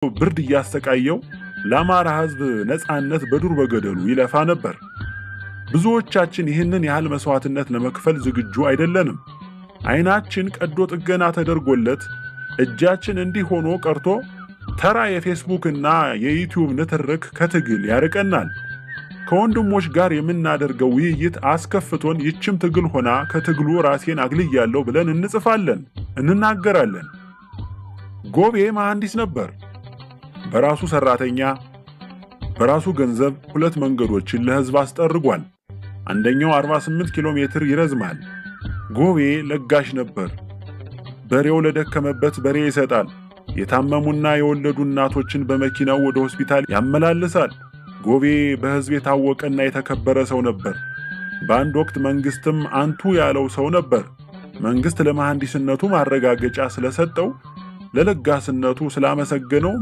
ብርድ እያሰቃየው ለአማራ ሕዝብ ነጻነት በዱር በገደሉ ይለፋ ነበር። ብዙዎቻችን ይህንን ያህል መስዋዕትነት ለመክፈል ዝግጁ አይደለንም። ዓይናችን ቀዶ ጥገና ተደርጎለት እጃችን እንዲህ ሆኖ ቀርቶ ተራ የፌስቡክ እና የዩቲዩብ ንትርክ ከትግል ያርቀናል። ከወንድሞች ጋር የምናደርገው ውይይት አስከፍቶን ይችም ትግል ሆና ከትግሉ ራሴን አግልያለሁ ብለን እንጽፋለን፣ እንናገራለን። ጎቤ መሐንዲስ ነበር። በራሱ ሰራተኛ፣ በራሱ ገንዘብ ሁለት መንገዶችን ለሕዝብ አስጠርጓል። አንደኛው 48 ኪሎ ሜትር ይረዝማል። ጎቤ ለጋሽ ነበር። በሬው ለደከመበት በሬ ይሰጣል። የታመሙና የወለዱ እናቶችን በመኪናው ወደ ሆስፒታል ያመላልሳል። ጎቤ በሕዝብ የታወቀና የተከበረ ሰው ነበር። በአንድ ወቅት መንግስትም አንቱ ያለው ሰው ነበር። መንግስት ለመሐንዲስነቱ ማረጋገጫ ስለሰጠው፣ ለለጋስነቱ ስላመሰገነው